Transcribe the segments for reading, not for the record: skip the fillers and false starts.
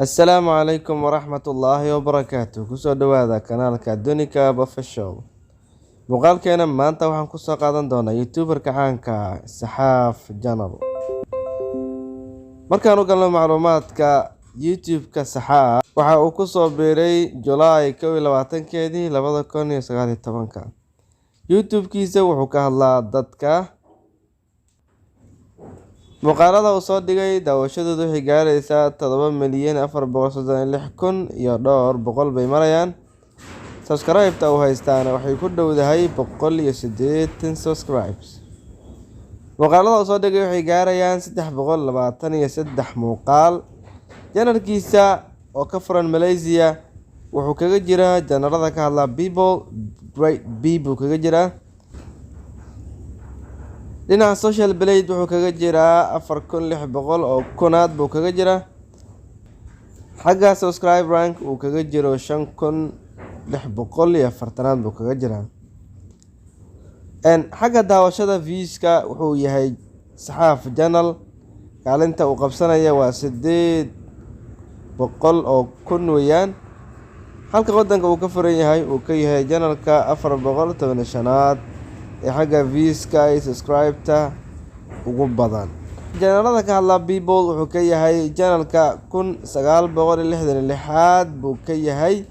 Assalaamu calaykum waraxmatullaahi wabarakaatu. Kusoo dhawaada kanaalka Dunika Official. Muuqaalkeena maanta waxaan kusoo qaadan doonaa YouTuber-ka caanka ah, Saxaaf Channel. Markaan u galno macluumaadka YouTube-ka Saxaaf, waxa uu kusoo biiray July 21-keedii 2019. YouTube-kiisa wuxuu ka hadlaa dadka. Muuqaalada uu soo dhigay daawashadoodu waxay gaaraysaa 7,436,000 iyo dhowr boqol bay marayaan. Subscribe-ta uu haystaana waxay ku dhowdahay 180 subscribes. Muuqaalada uu soo dhigay waxay gaarayaan 323 muuqaal. Channelkiisa oo ka furan Malaysia wuxuu kaga jiraa channelada ka hadla people, grade B buu kaga jiraa. Dhinaca Social Blade wuxuu kaga jiraa 4600 oo kunaad buu kaga jiraa. Xagga subscribe rank uu kaga jiro 5640aad buu kaga jiraa. Xagga daawashada views-ka wuxuu yahay Saxaaf Channel kaalinta uu qabsanaya waa 800,000 weeyaan. Halka wadanka uu ka furan yahay uu ka yahay channelka 415aad ee xagga views-ka iyo subscribe-ta ugu badan. Channelada ka hadla people wuxuu ka yahay channelka 1966aad buu ka yahay.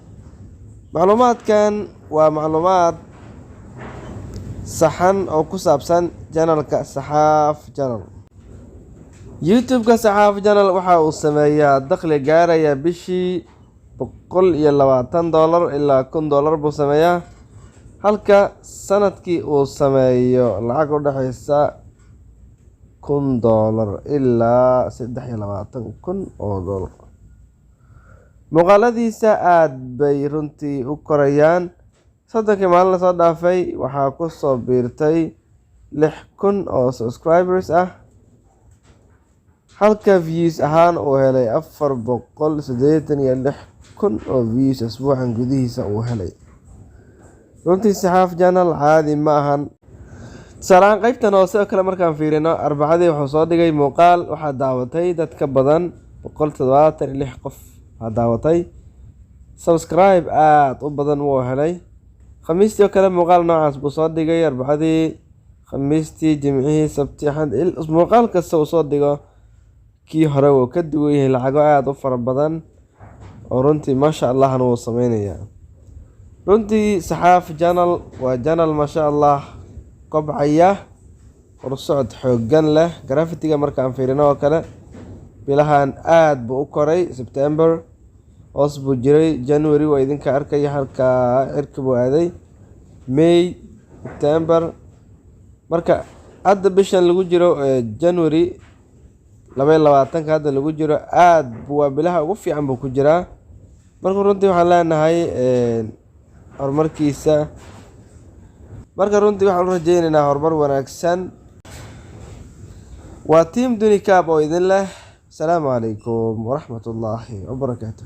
Macluumaadkan waa macluumaad saxan oo ku saabsan channelka Saxaaf Channel. YouTube-ka Saxaaf Channel waxa uu sameeyaa dakhli gaaraya bishii $120 ilaa $1000 buu sameeyaa. Halka sanadkii uu sameeyo lacag u dhaxaysa $1000 ilaa $23,000. Muuqaaladiisa aad bay runtii u korayaan. 30kii maalin lasoo dhaafay waxaa ku soo biirtay 6000 oo subscribers ah, halka views ahaan uu helay 486,000 oo views asbuucan gudihiisa uu helay. Runtii Saxaaf Channel caadi ma ahan. Tusaale ahaan, qaybtan hoose oo kale markaan fiirino, Arbacadii wuxuu soo dhigay muuqaal, waxaa daawatay dad ka badan 176 qof aa daawatay. Subscribe aad u badan wuu helay. Khamiistii oo kale muuqaal noocaas buu soo dhigay. Arbacadii, Khamiistii, Jimcihii, Sabti, Axad, muuqaal kasta uu soo dhigo kii hore wuu ka duwan yahay. Lacago aad u fara badan oo runtii maasha Allahna wuu sameynayaa. Runtii Saxaaf Channel waa channel maasha Allah kobcaya, horsocod xooggan leh. Gravity-ga markaan fiirino oo kale, bilahan aad buu u koray. September hoos buu jiray, January waa idinka arkaya, halkaa cirka buu aaday. May, September, marka hadda bishan lagu jiro January 22-ka hadda lagu jiro, aad waa bilaha ugu fiican buu ku jiraa. Marka runtii waxaan leenahay horumarkiisa, marka runtii waxaan u rajeyneynaa horumar wanaagsan. Waa team Dunicab oo idin leh asalaamu calaykum waraxmatullaahi wabarakaatu.